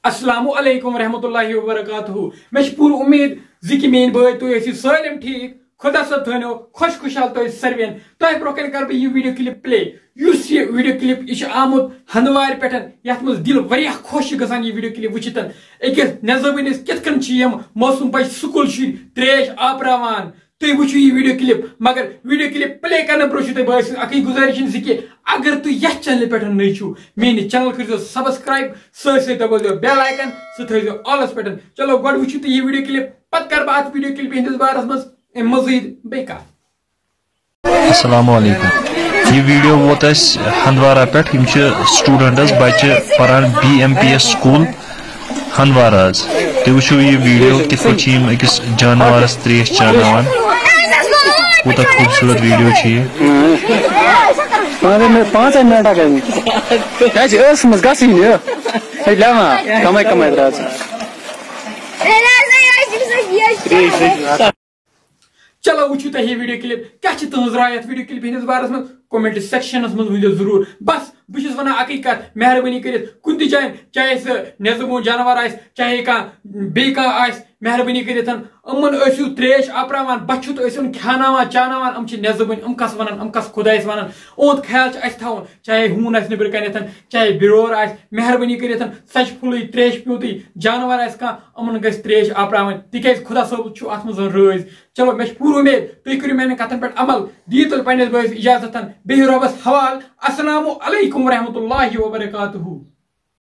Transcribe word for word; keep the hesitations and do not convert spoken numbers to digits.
السلام علیکم ورحمۃ اللہ وبرکاتہ۔ مےٚ چھِ پوٗرٕ اُمید زِ کہِ میٲنۍ بٲے تُہۍ ٲسِو سٲلِم ٹھیٖک۔ خۄدا صٲب تھٲینو خۄش خۄشحال تۄہہِ سٲروِین۔ تۄہہِ برونٛہہ کنہِ کرٕ بہٕ یہِ video clip play۔ یُس یہِ video clip، یہِ چھُ آمُت ہندوارِ پٮ۪ٹھ، یتھ منٛز دِل واریاہ خۄش چھُ گژھان یہِ video clip وٕچھِتھ۔ أکِس نٮ۪صبہٕ بٔنِس کِتھ کٔنۍ چھِ یِم معصوم بچہِ سکوٗل شُرۍ تریش آپراوان۔ تُہۍ وٕچھِو یہِ video clip، مگر video clip play کرنہٕ برونٛہہ چھُ تۄہہِ بٲے سٕنٛز اکٕے گُزٲرِش زِ کہِ اگر تُہۍ یتھ channel پٮ۪ٹھ نٔے چھِو، میٲنِس channel کٔرزیٚو subscribe، سۭتۍ سۭتۍ دبٲیزیٚو bell icon، سُہ تھٲیزیٚو allس پٮ۪ٹھ۔ چلو گۄڈٕ وٕچھِو تُہۍ یہِ video clip، پتہٕ کرٕ بہٕ اتھ video clip ہٕنٛدِس بارس منٛز اَمہِ مزید بیٚیہِ کتھ۔ السلام علیکم۔ یہ ویڈیو ووت اسہِ ہندوارہ پٮ۪ٹھ۔ یم چھِ students، بچہِ پران B M P S school Handwara حظ۔ تُہۍ وٕچھِو یہِ ویڈیو کِتھ پٲٹھۍ چھِ یم أکِس جانوارس تریش چاناوان۔ کوٗتاہ خوٗبصوٗرت ویڈیو چھُ یہِ۔ مگر مےٚ پانٛژن منٹن گٔمٕتۍ۔ کیٛازِ ٲسٕس منٛز گژھٕے نہٕ۔ ہے، لیوان، کمے کمے درٛاو ژٕ۔ چلو وٕچھِو تۄہہِ یہِ video clip، کیٛاہ چھِ تُہٕنٛز راے یَتھ video clip ہٕنٛدِس بارَس منٛز؟ Comment sectionس منٛز ؤنۍزیو ضروٗر۔ بس بہٕ چھُس وَنان اَکٕے کَتھ، مہربٲنی کٔرِتھ کُنہِ تہِ جایہِ، چاہے سُہ نٮ۪صبہٕ بوٚن جانوَر آسہِ، چاہے کانٛہہ بیٚیہِ کانٛہہ آسہِ، مہربٲنی کٔرِتھ یِمَن ٲسِو ترٛیش آپراوان، بۄچھِ ہُنٛد ٲسِو نہٕ کھیٛاناوان چاناوان۔ یِم چھِ نٮ۪صبہٕ بٔنۍ، یِم کَس وَنَن، یِم کَس خۄدایَس وَنَن؟ یِہُنٛد خیال چھُ اَسہِ تھاوُن، چاہے ہوٗن آسہِ نیٚبرٕ کَنٮ۪تھ، چاہے بیرور آسہِ، مہربٲنی کٔرِتھ سۄ چھِ پھُلٕے ترٛیش پیوٗنٛتٕے۔ جانوَر آسہِ کانٛہہ، یِمَن گژھِ ترٛیش آپراوٕنۍ، تِکیٛازِ خۄدا صٲب چھُ اَتھ منٛز رٲضۍ۔ چلو، مےٚ چھِ پوٗرٕ اُمید تُہۍ کٔرِو میٛانٮ۪ن کَتھَن پٮ۪ٹھ عمل۔ دِیِو تیٚلہِ پنٛنِس بٲیِس اِجازت، بیٚہِو رۄبَس حوال۔ السلام علیکم ورحمۃ اللہ وبرکاتہ۔